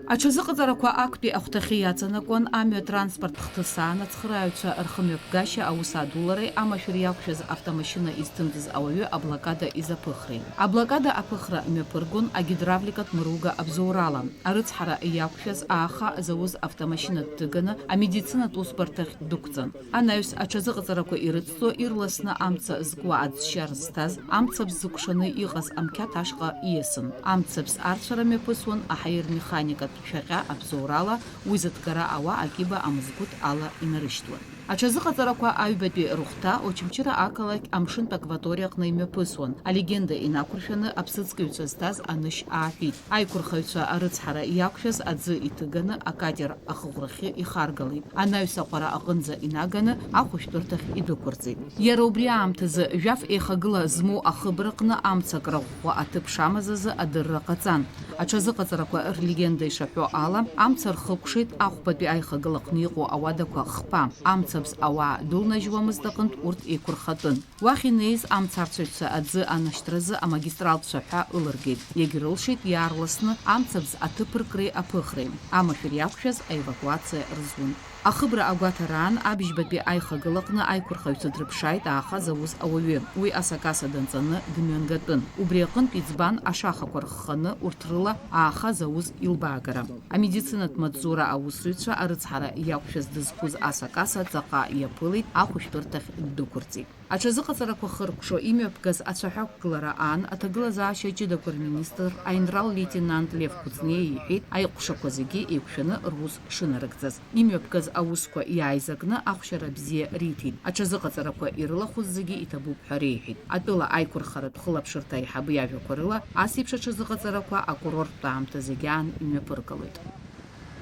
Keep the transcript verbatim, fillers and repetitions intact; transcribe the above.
Аҽазыҟаҵарақәа актәи ахәҭахьы иаҵанакуан амҩа транспорт хҭысаан ацхырааҩцәа рхымҩаԥгашьа аус адулареи амашәыр иақәшәаз автомашьына изҭымҵыз ауаҩы аблокада изаԥыхреи. Аблокада аԥыхра мҩаԥыргон агидравликатә мыруга абзоурала. Арыцҳара иақәшәаз ааха зауз автомашьына дҭыганы амедицинатә усбарҭахь дықәҵан. Анаҩс аҽазыҟаҵарақәа ирыцҵо ирласны амца зкуа аӡшьар зҭаз амцабз зыкәшаны иҟаз амқьаҭ ашҟа ииасын. Амцабз арцәара мҩаԥысуан аҳаир механикатә шәаҟьа абзоурала уи зыҭгара ауа акьыба амызгәыҭ ала инарышьҭуан. Аҽазыҟаҵарақәа аҩбатәи рыхәҭа Очамчыра ақалақь амшынтә акваториаҟны имҩаԥысуан. Алегенда инақәыршәаны аԥсыӡкыҩцәа зҭаз анышь ааҳәит. Аиқәырхаҩцәа арыцҳара иақәшәаз аӡы иҭыганы акатер ахыӷәрахьы ихаргалеит. Анаҩс аҟәара аҟынӡа инаганы ахәышәтәырҭахь идәықәырҵеит. Иара убри аамҭазы жәаф еихагыла змоу ахыбраҟны амца акраӷәӷәа аҭыԥ шамаз азы адырра ҟаҵан. Аҽазыҟаҵарақәа рлегенда ишаҳәо ала, амца рхыкәшеит ахәбатәи аихагылаҟны иҟоу ауадақәа хԥа. Амцабз ауаа дәылнажьуамызт аҟынтә урҭ еиқәырхатәын. Уахь инеиз амцарцәаҩцәа аӡы анашьҭразы амагистралтә цәаҳәа ылыргеит. Иагьрылшеит иаарласны амцабз аҭыԥыркреи аԥыхреи, амашәыр иақәшәаз аевакуациа рызун. Ахыбра агәаҭараан абжьбатәи аихагылаҟны аиқәырхаҩцәа дрыԥшааит ааха зауз ауаҩы. Уи асакаса данҵаны дымҩангатәын. Убри аҟынтә иӡбан ашахақәа рхханы урҭ рыла ааха зауз илбаагара. Амедицинатә маҵзура аусзуҩцәа арыцҳара иақәшәаз дызқәыз асакаса ҵаҟа иаԥылеит, ахәышәтәырҭахь ддәықәырҵеит. Аҽазыҟаҵарақәа хыркәшо имҩаԥгаз ацәаҳәақәгылара аан аҭагылазаашьа ҷыдақәа рминистр аинрал-леитенант Лев Кәыҵниа иҳәеит, аиҟәшақәа зегьы еиқәшәаны рус шынарыгӡаз. Имҩаԥгаз аусқәа иааизакны ахәшьара бзиа риҭеит. Аҽазыҟаҵарақәа ирылахәыз зегьы иҭабуп ҳәа реиҳәеит. Атәыла аиқәырхаратә хылаԥшырҭа аиҳабы иажәақәа рыла, ас еиԥш аҽазыҟаҵарақәа акурорттә аамҭа зегьы аан имҩаԥыргалоит.